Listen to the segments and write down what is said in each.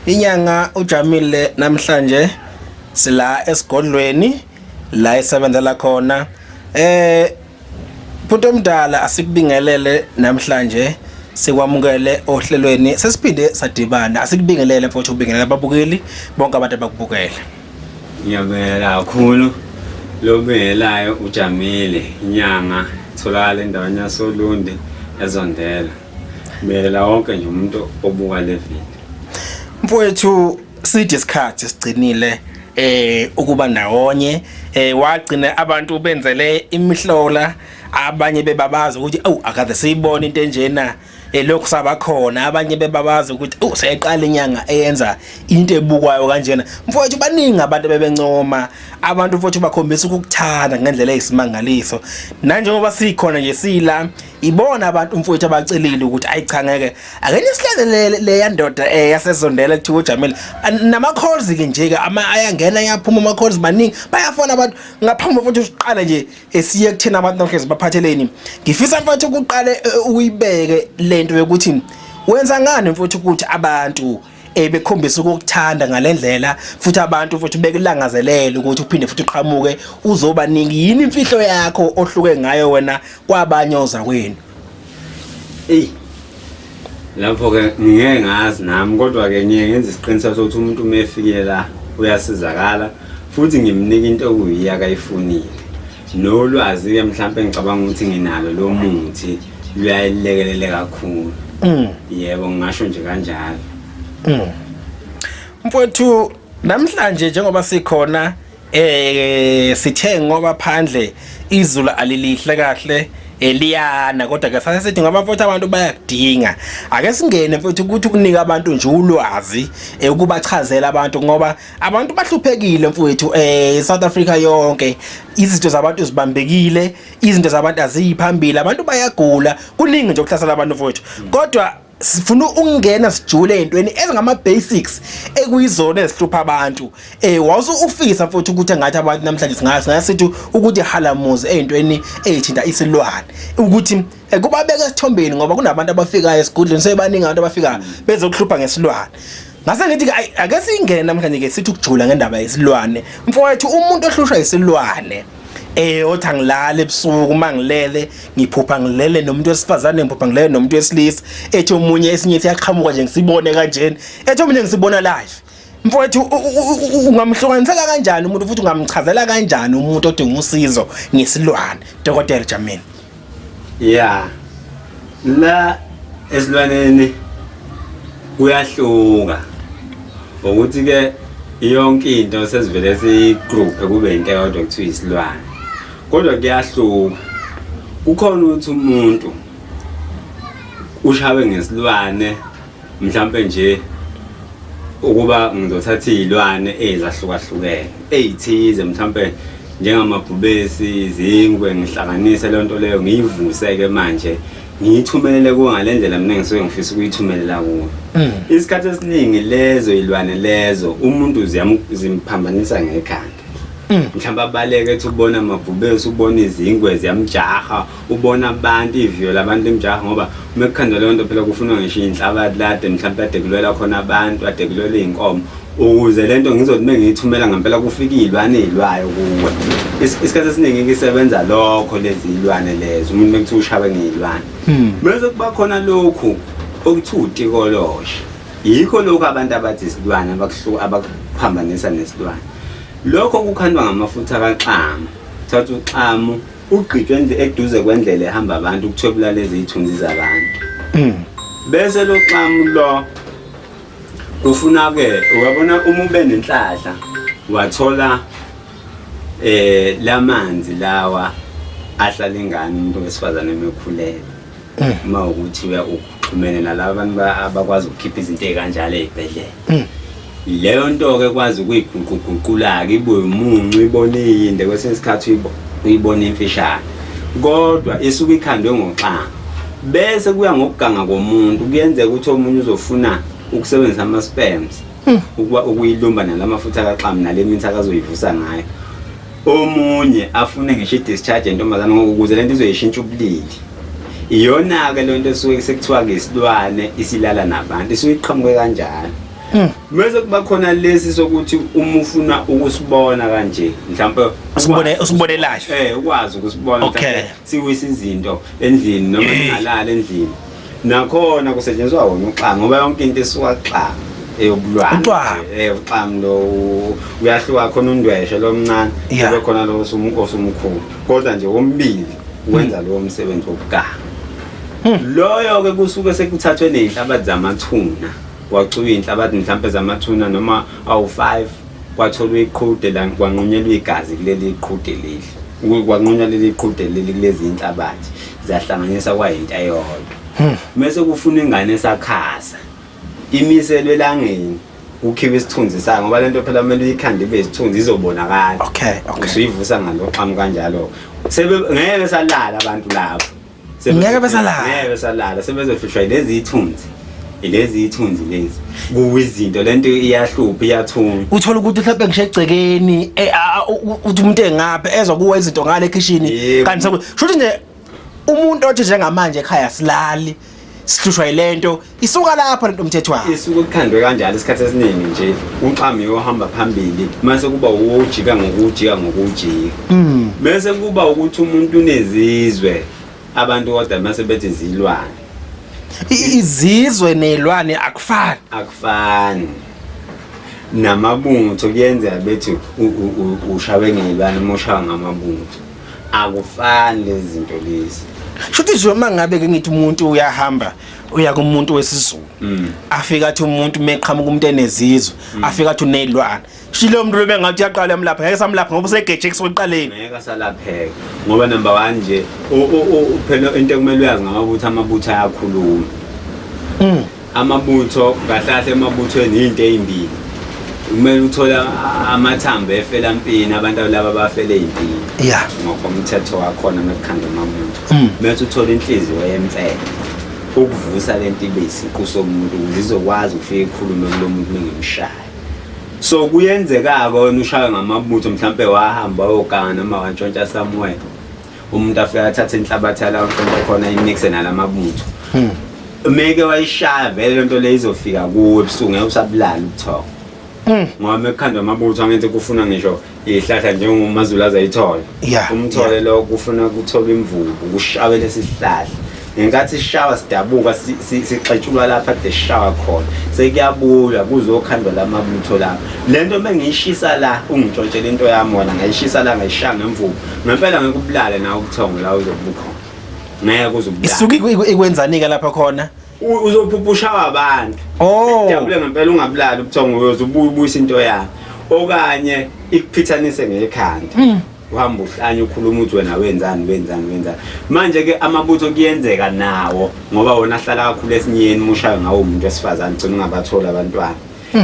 Inyanga uJamile namhlanje sila esigodlweni la esebenzela khona. Bhuti omdala, asikubingelele namhlanje, sikwamukele ohlelweni, sesiphinde sadibana. Asikubingelele mfowethu, ubingelele ababukeli bonke abantu abakubukele. Ngiyabingelela kakhulu. Lo bingelayo uJamile, inyanga itholakala endaweni yasoLundi eZondela. Ngibingelela wonke nje umuntu obuka le video. Mfowethu, side isikhathi sigcinile ukuba ndawonye, wagcina abantu benzele imihlola, abanye bebabaza ukuthi awu, akaze siyibone into enjena, lokhu sabakhona, abanye bebabaza ukuthi oh, seyiqala inyanga eyenza into ebukwayo kanjena. Mfowethu, baningi abantu bebencoma, abantu mfowethu bakhombisa ukukuthanda ngendlela eyisimangaliso. Nanjengoba sikhona nje sila, ibona abantu mfowethu abacelile ukuthi ayi cha, ngeke, ake nisilalele leya ndoda yasezondela kuthiwa uJamile. Nama calls ke nje ke ama ayangena, ayaphuma ama calls maningi, bayafona abantu. Ngaphambi futhi usiqale nje esiye kuthina abantu namhlanje baphatheleni, ngifisa mfowethu ukuqale uyibeke lento yokuthi wenza ngani mfowethu ukuthi abantu bekhombisa ukukuthanda ngalendlela, futhi abantu futhi bekulangazelela ukuthi uphinde futhi uqhamuke uzobaningi. Yini imfihlo yakho ohluke ngayo wena kwabanye ozakwenu? Ey. Lapho ke ngeke ngazi nami, kodwa ke ngiye ngenza isiqiniseko sokuthi umuntu uma efikile la uyasizakala, futhi ngimnika into okuyiyo akayifunile. Nolwazi ke mhlawumbe ngicabanga ukuthi nginalo lo muthi luyayilekelele kakhulu. Yebo, ngingasho nje kanjalo. Mfowethu, namhlanje njengoba sikhona, sithe ngoba phandle izulu alilihle kahle, eliyana, kodwa ke sase sithi ngoba mfowethu abantu bayakudinga, ake singene mfowethu ukuthi ukunika abantu nje ulwazi, ukubachazela abantu, ngoba abantu bahluphekile mfowethu. South Africa yonke izinto zabantu zibambekile, izinto zabantu aziyiphambili, abantu bayagula, kuningi nje okuhlasela abantu mfowethu, kodwa sifuna ukungena sijule ezintweni ezingama basics ekuyizona ezihlupha abantu. Wawusu ufisa mfowethu ukuthi engathi abantu namhlanje singasithi ukuthi halamuzi ezintweni ezithinta isilwane, ukuthi kubabeka esithombeni, ngoba kunabantu abafikayo esigodlweni, sebaningi abantu abafika bezokuhlupha ngesilwane. Ngase ngithi ke ake singene namhlanje ke sithi ukujula ngendaba yesilwane. Mfowethu, umuntu ohlushwa isilwane, othi angilale ebusuku, uma ngilele ngiphupha ngilele nomuntu wesifazane, ngiphupha ngilele nomuntu wesilisa, ethi omunye esinye siyaqhamuka nje ngisibone kanjena, ethi omunye ngisibona live. Mfowethu, ungamhlukanisela kanjani umuntu futhi ungamchazela kanjani umuntu odinga usizo ngesilwane, Dokotela Jamini? Yeah. La esilwaneni kuyahluka. Ukuthi ke yonke into sesivele siyigroup kube into eyodwa kuthiwa isilwane. Kodwa kuyahluka. Kukhona ukuthi umuntu ushawe ngesilwane, mhlambe nje ukuba ngizothatha izilwane ezahlukahlukene ezithize, mhlambe njengamabhubesi, izingwe, ngihlanganise le nto leyo, ngiyivuse ke manje, ngiyithumelele kuwo ngale ndlela mina ngisuke ngifisa ukuyithumelela kuwo. Isikhathi esiningi lezo yilwane lezo umuntu zimphambanisa ngekhanda, mhlawumbe abaleke, ethi ubona amabhubesi, ubona izingwe ziyamjaha, ubona abantu, iviyo labantu limjaha, ngoba uma kukhandwa leyo nto phela kufunwa ngisho iy'nhlabathi lade mhlawumbe ade kulwela khona abantu, ade kulwela iy'nkomo, ukuze le nto ngizothi uma ngiyithumela ngempela kufike iy'lwane ey'lwayo kuwe. Isikhathi esiningi isebenza lokho lezi iy'lwane lezo, umuntu bekuthiwa ushawe ngey'lwane. Bese kuba khona lokhu okuthiwa utikoloshe, yikho lokhu abantu abathi isilwane, abakuphambanisa nesilwane. Lokho kukhandwa ngamafutha kaxamu. Thatha uxamu ugqitshwe eduze kwendlela ehamba abantu, ukuthwebula lezi iy'thunzi zabantu. Bese lo xamu lo ufuna-ke, uyabona, uma ube nenhlahla wathola lamanzi lawa ahlala ingane umuntu wesifazane emekhulele, uma ukuthi uxhumene nalaba bantu abakwazi ukukhipha izinto ey'kanjalo ey'bhedlela, leyo nto-ke kwazi ukuyiguquguqula-ke ibuye umuncu, ibone iyinde, kwesinye isikhathi uyibone imfishane, kodwa isuke ikhandwe ngoxanga. Bese kuya ngokuganga komuntu, kuyenzeka ukuthi omunye uzofuna ukusebenzisa ama-sperms ukuba ukuyilumba nalamafutha kaxamu nale mithi akazoyivusa ngayo, omunye afune ngisho i-discharge yentombazane, ngoba ukuze lento izoyishintsha ubulili. Iyona-ke le nto esuke sekuthiwa-ke isilwane isilala nabantu, isuke iqhamuke kanjalo. Bese kuba khona lesi sokuthi uma ufuna ukusibona kanje mhlawumbe Usibone, usibone live. Ukwazi ukusibona. Mhlawumbe siwisa izinto endlini noma singalala endlini. Nakhona kusetshenziswa wona uxanga, ngoba yonke into isuka kuxanga eyobulwane. Uxanga. Uxanga lo uyahluka, khona undweshe lo mncane, kube khona lo osumkhulu, kodwa nje wombili wenza lowo msebenzi wokuganga. Loyo ke kusuke sekuthathwe nezinhlabathi zamathuna, kwaxuba iy'nhlabathi mhlampe zamathuna noma awu-5, kwatholwa iqhude la, kwanqunyelwa igazi kuleli qhude leli, kwanqunywa leli qhude leli kulezi inhlabathi, zahlanganisa kwayinto eyodwa. Mese kufuna ingane esakhasa, imiselwe elangeni, kukhiwe isithunzi sayo, ngoba lento phela kumele uyikhande ibe isithunzi, izobonakala. Usuyivusa ngaloxamu kanjalo. Sebe ngeke besalala abantu lapho. Ngeke besalala. Ngeke besalala, sebezohlushwa yilezi ithunzi. Ilezi ithunzi lezi. Kuwizinto lento iyahlupha, iyathunga. Uthola ukuthi mhlawumbe ngisho egcekeni, uthi umuntu engapha ezwa kuwa izinto ngale ekhishini, kanti shuthi nje umuntu othi njengamanje ekhaya silali sihlushwa yilento, isuka lapho lento umthethwana. Isuka kukhandwe kanjalo isikhathi esiningi nje, uxami yohamba phambili mase kuba ujika ngokujika ngokujika. Bese kuba ukuthi umuntu unezizwe, abantu kodwa mase bethi izilwane. Izizwe nezilwane akufani. Akufani. Namabutho kuyenzeka bethi ushawe ngezilwane, uma ushawa ngamabutho. Akufani lezi zinto lezi. Shuthi nje uma ngabe ke ngithi umuntu uyahamba uya kumuntu wesiZulu, afika athi umuntu meqhamuka umuntu enezizwe, afika athi unezilwane, shuthi lo muntu lo bengathi uyaqala emlapha, ngeke samlapha ngoba usegeje kusuka ekuqaleni. Ngeke asalapheka, ngoba number 1 nje phela into ekumele uyazi ngamabutho, amabutho ayakhuluma. Amabutho kahle kahle emabuthweni into ezimbili. Kumele uthole amathambo efelampini, abantu laba abafele ezimpini. Ngokomthetho wakhona mekukhanda amabutho. Bese uthola inhliziyo yemfene ukuvusa lento ibe isiqu somuntu, ukuze izokwazi ukufika ikhulume kulo muntu mengimshaya. So kuyenzeka-ke wena ushaywe ngamabutho, mhlampe wahamba wayoganga noma wantshontsha somewhere, umuntu afike athathe inhlabathi yala untshontsha khona, imixe nalamabutho. Meke wayishaya vele lento le izofika kuwe ebusuku, ngeke usabulala ubuthongo. Ngoba mekukhandwa amabutho angithi kufuna ngisho ihlahla njengoMaZulu azayithola. Umthole lo kufuna kutholwa imvubu, kushawe lesi sihlahla. Ngenkathi sishawa sidabuka, sixetshulwa lapha kade sishawa khona, sekuyabuywa kuzokhandwa lamabutho lapha. Lento mengiyishisa la, ungitshontshela into yami wena, ngayishisa la, ngayishaya ngemvubu, ngempela ngeke ubulale nawe ubuthongo la uzobe bukhona, ngeke uze ubulale. Isuke ikwenzani-ke lapha khona? Uzophupha ushawa abantu. Ujabule ngempela, ungabulali ubuthongo, uyoze ubuye ubuyise into yakho, okanye ikuphithanise ngekhanda. Uhamba uhlanya ukhuluma uthi wena wenzani wenzani wenzani. Manje ke amabutho kuyenzeka nawo, ngoba wona ahlala kakhulu esinyeni, mushayo ngawo umuntu wesifazane, gcina ungabathola abantwana.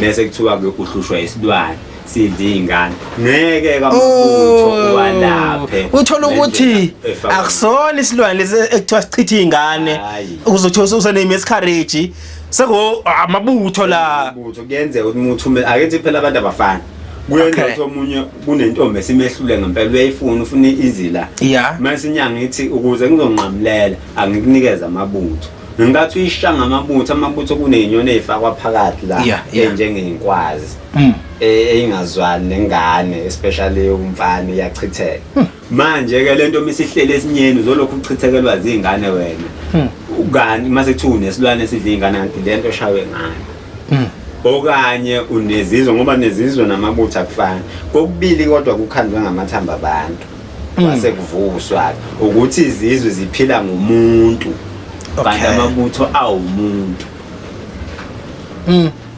Bese kuthiwa ke uhlushwa isilwane sidla izingane. Ngeke kamabutho walaphe. Uthola ukuthi ngendlela efakwa. Akusona isilwane lesi ekuthiwa sichithe izingane. Hhayi. Uzothola usene miscarriage, seko amabutho la. Amabutho kuyenzeka ukuthi umuntu akethi phela abantu abafani. Kuyenzeka ukuthi omunye kunentombi esimehlule ngempela, uyayifuna, ufuna izila. Mase inyanga ithi ukuze ngizonqamulela angikunikeze amabutho. Ngenkathi uyishanga amabutho, amabutho kunezinyoni ezifakwa phakathi la, enjengezinkwazi. Eyingazwani nengane, especially umfana, iyachitheka. Manje ke lento misihlele esinyeni, uzolokhu uchithekelwa zingane wena. Kanti mase kuthiwa unesilwane esidla ingane, kanti lento oshawe ngayo. Okanye unezizwe, ngoba nezizwe namabutho akufani. Kokubili kodwa kukhandwe ngamathambo abantu. Kwase kuvuswa ukuthi izizwe ziphila ngomuntu. Kanti amabutho awumuntu.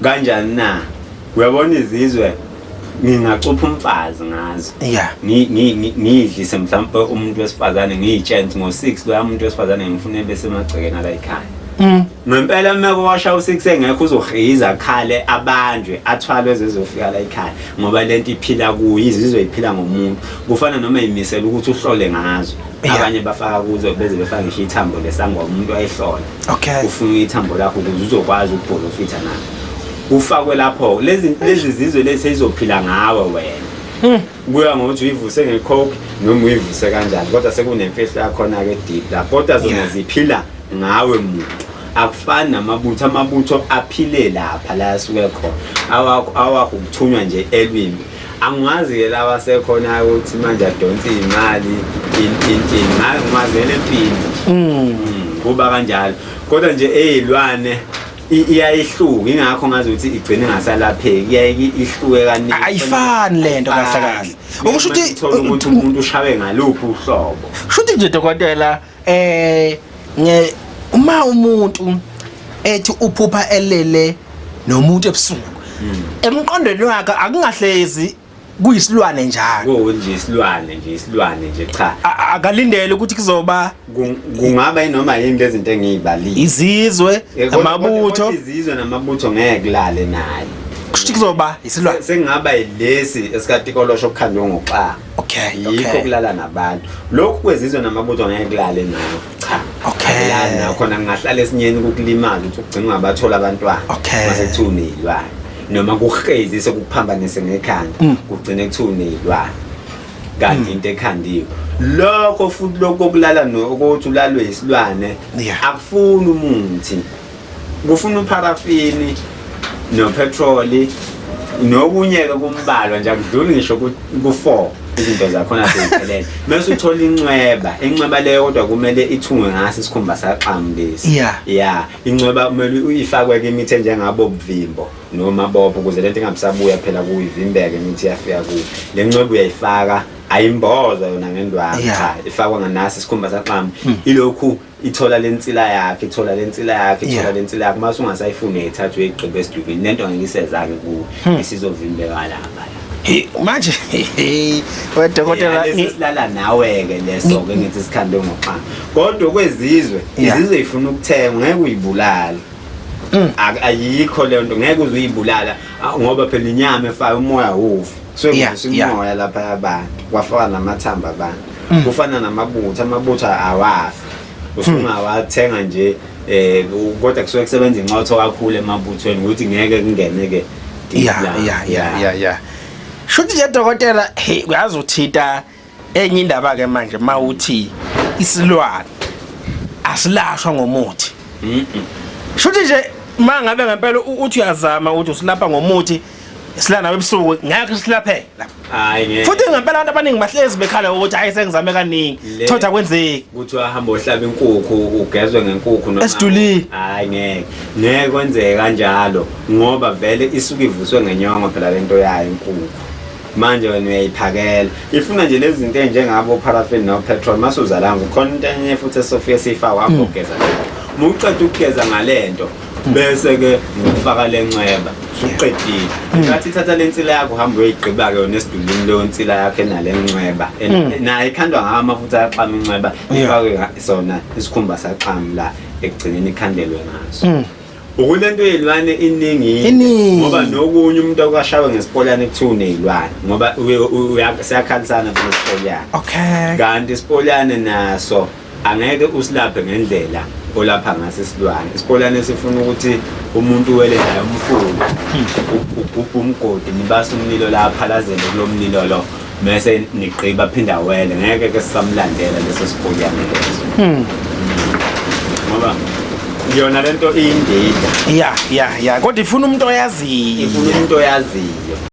Kanjani na? Uyabona izizwe ngingacupha umfazi ngazo. Ngidlise mhlawumbe umuntu wesifazane, ngiyitshele ukuthi ngo-6 loya muntu wesifazane ngifuna bese emagcekeni ala ekhaya. Ngempela meko washa u6 engekho, uzohiza khale, abanjwe, athwalwe zezofika la ekhaya, ngoba lento iphila kuyo, izizwe iphila ngomuntu. Kufana noma imisela ukuthi uhlole ngazo. Abanye bafaka kuzo beze befake ngisho ithambo lesangoma, umuntu ayihlola. Ufuna ithambo lakho ukuze uzokwazi ukuprofitha nalo. Ufakwe lapho lezi zizwe lezi seyizophila ngawe wena. Kuya ngokuthi uyivuse ngecoke noma uyivuse kanjani, kodwa sekunemfihlo yakhona-ke deep la, kodwa zona ziphila ngawe muntu. Akufani namabutho, amabutho aphile lapha la asuke khona, awakho awakho ukuthunywa nje elwimi. Angiwazi-ke lawa asekhona ukuthi manje adonsa iy'mali in in in, ngimazele empini. Kuba kanjalo, kodwa nje ey'lwane iyayihluka, ingakho ngazi ukuthi igcine ingasalapheki, iyaye ihluke kaningi. Ayifani lento kahle kahle. Okusho ukuthi uthola ukuthi umuntu ushawe ngaluphi uhlobo. Kusho ukuthi nje dokotela nge uma umuntu ethi uphupha elele nomuntu ebusuku, emqondweni wakhe akungahlezi kuyisilwane njalo. Kuwo nje isilwane nje, isilwane nje cha. Akalindele ukuthi kuzoba Kungaba inoma yini lezi zinto engiyibalile. Izizwe, amabutho. Kodwa izizwe namabutho ngeke kulale naye. Kusho ukuthi kuzoba isilwane. Sengingaba yilesi esikatikolosho okukhandwe ngoxaka. Yikho kulala nabantu. Lokhu kwezizwe namabutho ngeke kulale nayo. Cha. Akulali nayo khona, kungahlala esinyeni kukulimaza ukuthi ugcine ungabathola abantwana. Mase kuthiwa uneyilwane. Noma kuhezise kukuphambanise ngekhanda, kugcine kuthiwa uneyilwane. Kanti into ekhandiwe. Lokho futhi lokho kokulala nokuthi ulalwe isilwane akufuni umuthi. Kufuna upharafini nopetroli nokunye-ke kumbalwa nje, akudluli ngisho ku-4 izinto zakhona seziphelele. Mase uthola incweba, incweba leyo kodwa kumele ithungwe ngaso isikhumba saxamu lesi. Yeah, incweba kumele uyifakwe-ke imithi enjengabo buvimbo noma bopho ukuze lento ingabisabuya phela kuyivimbeke imithi iyafika kuyo. Le ncweba uyayifaka, ayimbozwa yona ngendwangu, cha, ifakwa nganasi isikhumba saxamu. Ilokhu ithola lensila yakhe, ithola lensila yakhe, ithola lensila yakhe, mase ungasayifuni uyayithatha uyigqiba esidubini, lento ngeke iseza-ke kuwe, isizovimbeka lapha. Hey, manje wedokotela, lesi silala nawe-ke leso-ke ngithi sikhandwe ngoxanga, kodwa kwezizwe izizwe ifuna ukuthengwa, ngeke uyibulale. Ayikho leyo nto, ngeke uze uyibulala, ngoba phela inyama efaka umoya wufi. Suke kuvusa umoya lapha yabantu, kwafaka namathambo abantu. Kufana namabutho, amabutho awafi. Usungawathenga nje kodwa kusuke kusebenza inxotho kakhulu emabuthweni ukuthi ngeke kungene ke deep la. Yeah. Shuthi nje dokotela, hey, uyazi uthinta enye indaba ke manje mawuthi isilwane asilashwa ngomuthi. Shuthi nje mangabe ngempela uthi uyazama ukuthi usilapha ngomuthi silana nawe ebusuku ngeke silapheke lapha. Hayi ngeke. Futhi ngempela abantu abaningi bahlezi bekhala ukuthi hayi sengizame kaningi. Thotha kwenzeki. Kuthiwa hamba ohlaba inkukhu ugezwe ngenkukhu noma Esidulini. Hayi ngeke. Ngeke kwenzeke kanjalo ngoba vele isuke ivuswe ngenyongo phela lento yayo inkukhu. Manje wena uyayiphakela. Ifuna nje lezi zinto ezinjengabo paraffin no petrol mase uzalanga khona into enye futhi esofike siyifaka wahamba ugeza lento. Uma uqeda ukugeza ngalento bese ke ngifaka lencweba usuqedile. Ngathi ithatha lensila yakho uhamba uyoyigqiba ke yona esidulini leyo nsila yakho enale ncweba. Nayo ikhandwa ngawo amafutha axama incweba ifakwe sona isikhumba saxamu la ekugcineni ikhandelwe ngaso. Ukulento yezilwane iningi Iningi. ngoba nokunye umuntu akashawe ngesipolyane kuthiwa unezilwane ngoba siyakhalisana phela isipolyane. Kanti isipolyane naso angeke usilaphe ngendlela olapha ngaso isilwane. Isipolyane sifuna ukuthi umuntu wele naye umfula, ugubhe umgodi, nibase umlilo la aphalazele kulo mlilo lo, mese nigqiba phinda wele, ngeke ke sisamlandela leso sipolyane leso. Ngoba yona lento iyindida. Yeah. Kodwa ifuna umuntu oyaziyo. Ifuna umuntu oyaziyo.